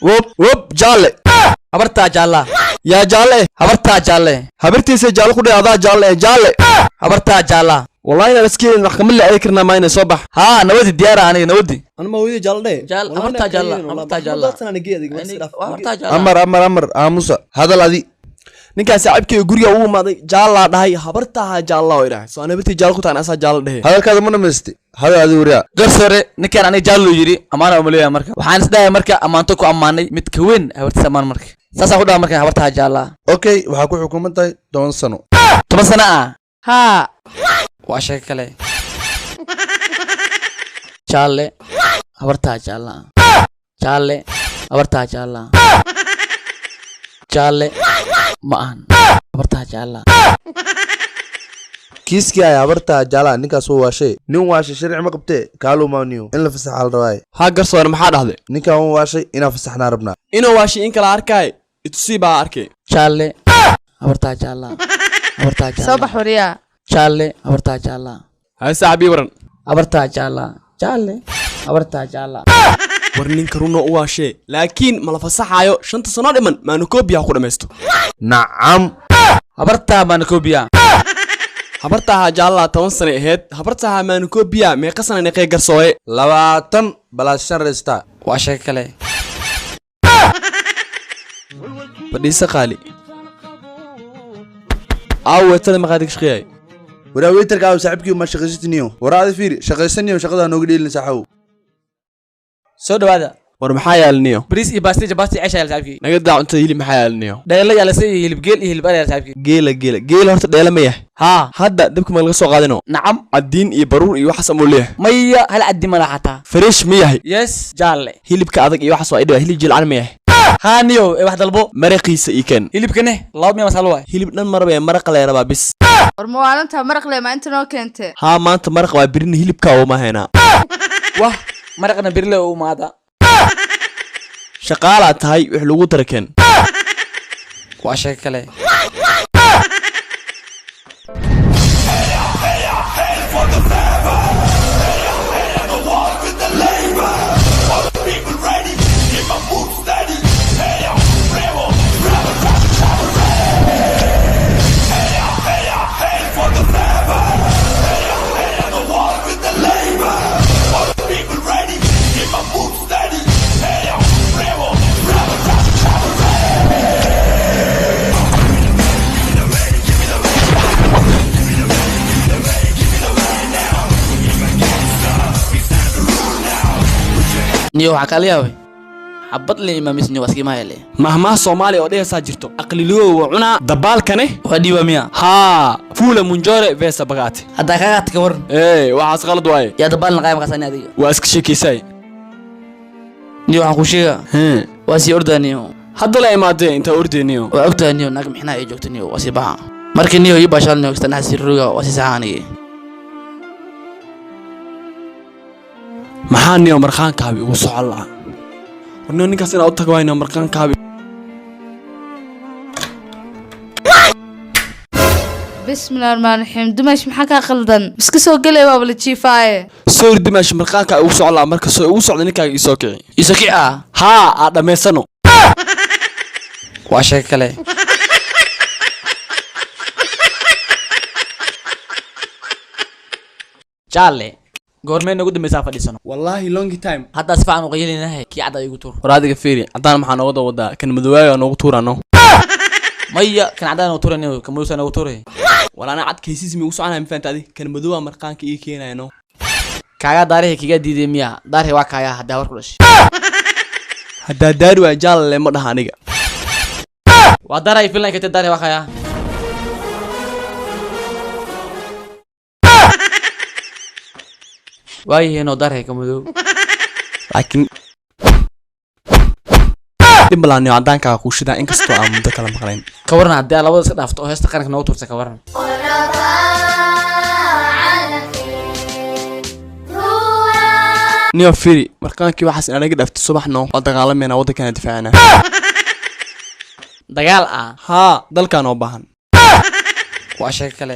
Wop wop, jaalle. Habartaa jaalla. Yaa jaalle? Habartaa jaalle. Habartiisa jaalle ku dheh, adaa jaalle, jaalle. Habartaa jaalla. Wallahi inaan iska maxkamad la aadi karnaa maa inay soo bax. Haa, nabadi, diyaara aniga, nabadi. Anma hooyadii jaalle dheh? Habartaa jaalla, habartaa jaalla. Habartaa jaalla. Amar, amar, amar, aamusa, hadal adi. Ninkaan saaxiibkayga guriga ugu imaaday, jaallaa dhahay, habartaaha jaalla oo idhahay, soo ana habartii jaalla ku tahan, asaa jaalla dhehe. Hadalkaada ma dhamaystay? Hadal adi, wariyaa. Garsoore, ninkaan aniga jaallo yidhi, ammaana umaleeya. Marka waxaan isdhahay, marka ammaanto ku ammaanay, mid ka weyn habartiis ammaan. Marka saasaan ku dhaha marka, habartaa jaallaa. Okay, waxaa ku xukuman tahay 10 sano. 10 sano ah? Haa. Waa sheeko kale. Jaalle, habartaa jaalla. Jaalle, habartaa jaalla. Jaalle ma ahan, habartaa jaalla. Kiiskii ay habartaa jaalaha, ninkaas wuu waashay. Nin waashay sharci ma qabtee, kaalumaaniyo in la fasaxa la rabaaye. Haa garsoore, maxaa dhahday? Ninkan wuu waashay, inaan fasaxnaa rabnaa. Inuu waashay in kala arkaay, itusii baa arkay. Jaalle, habartaa jaalla, habartaa Soo jaalla. bax, wariyaa. Jaalle, habartaa jaalla. Hay saaxiib, ii waran. Habartaa jaalla. Jaalle, habartaa jaalla. War ninka runo u waashee, laakiin ma la fasaxaayo. 5-ta sano dhiman maanukoobiya ha ku dhammaysto. Nacam. Habartaa maanakoobiya. Habartaaha jaallaa 10 sanay ahayd, habartaaha maanukoobiya meeqa sana neqee, garsooye? 20 balaas 5 reystaa. Waa sheeko kale. Fadhiisa, qaali. Aawo weetada maqaadi ka shaqeeyay? Waraa, waiterka aaw? Saaxiibkii ma shaqaysatiniyo? Waraa adi fiiri, shaqaysaniyo, shaqadaa nooga dheelin, saaxow. Soo dhawaada. War maxaa yaaliniyo? Bariis iyo baasti, jabasti, ceesha yaal, saaxiibkii. Naga daa cuntada hilib, maxaa yaaliniyo? Dheelo yaalase iyo hilib geel iyo hilib ari yaal, saaxiibkii. Geela, geela, geela horta dheela ma yahay? Haa. Hadda dabka ma laga soo qaadino? Nacam. Caddiin iyo baruur iyo waxaas amuu leeyahay? Maya, hal caddi ma laha xataa. Fresh ma yahay? Yes, jaalle. Hilibka adag iyo waxaas waa idhiba, hilib jilcan ma yahay? Haa niyow, ee wax dalbo. Maraqiisa ii keen. Hilibkane laba miya masalo waay. Hilib dhan marabee, maraqa lee rabaa bis. War mawaalinta, maraq le ma inta noo keente? Haa, maanta maraq waa, birina hilibka uma haynaa. Wah, maraqna berile u imaada. Shaqaalaa tahay, wix lagu dara keen. Waa sheeko kale. Niyo, waxaa kala yaabay xabad le imaamiis niyo, waa iska imaayale. Mahmaha Soomaaliya oo dhehaysaa jirto, aqliligow waa cunaa dabaalkane. Waa dhiiba miya? Haa, fuula munjore vesa bagaate. Haddaa kaa qaata, ka waran? Ee waxaas qalad waaye. Yaa dabaalna qaay maqaas ani adiga? Waa iska sheekaysaay. Niyo, waxaan kuu sheegaa, waa sii ordaa niyo. Hadda la imaadee, intaa ordeyniyo? Waa ogtahay niyo, naag mixnaa ay joogto niyo, waa sii baxa marka niyo, ii baashaal niyo, istanaxa sii roga, waa sii saxa anigi. Maxaa niyo marqaankaabi ugu socon la'a? War niyo, ninkaas inaa u tago waay, niyo marqaankaabi. Bismillahi rahmaani raxiim. Dumash, maxaa kaa qaldan? Iska soo gelay, waaba la jiifaaye. Sorry dimaash, marqaanka ugu socon la'a. Marka soo ugu socda ninkaaga, ii soo kici. Iso kici ah. Haa, aa dhammaysano. Waa sheeko kale. Jaalle, goormee noogu dambaysaa fadhiisano? Wallaahi long time. Haddaa si fiican u qaylininahay, kii cadda igu tuur. War adiga fiiri, caddaan maxaa nooga wadaa? Kan madowaaga noogu tuurano. Maya, kan caddaan noogu tuurani, kan madowsaa noogu tuuray. War anaa cad kaysiis mi ugu soconaya, ma fahanta adi? Kan madowaa marqaanka ii keenayano. Kaagaa daarihi kigaa diiday miya? Daarihi waa kaayaa haddaa war ku dhashay. Haddaa daari waay, jaalle ma dhaha aniga. Waa daarahay finland kate, daarihi waa kaayaa. Waayihiinoo daarihi ka madow. Laakiin dhib malaaniyo, caddaankaaga kuu shidaa, inkastoo aan muddo kala maqlayn. Ka waran haddii aad labada iska dhaafto oo heesta qaranka noogu tuurta, ka waran? Niyo firi, marqaankii waxaas inaga dhaafto, subaxno waa dagaalamayna, waddankana difaacana. Dagaal ah? Haa, dalkaan oo baahan. Waa sheeko kale.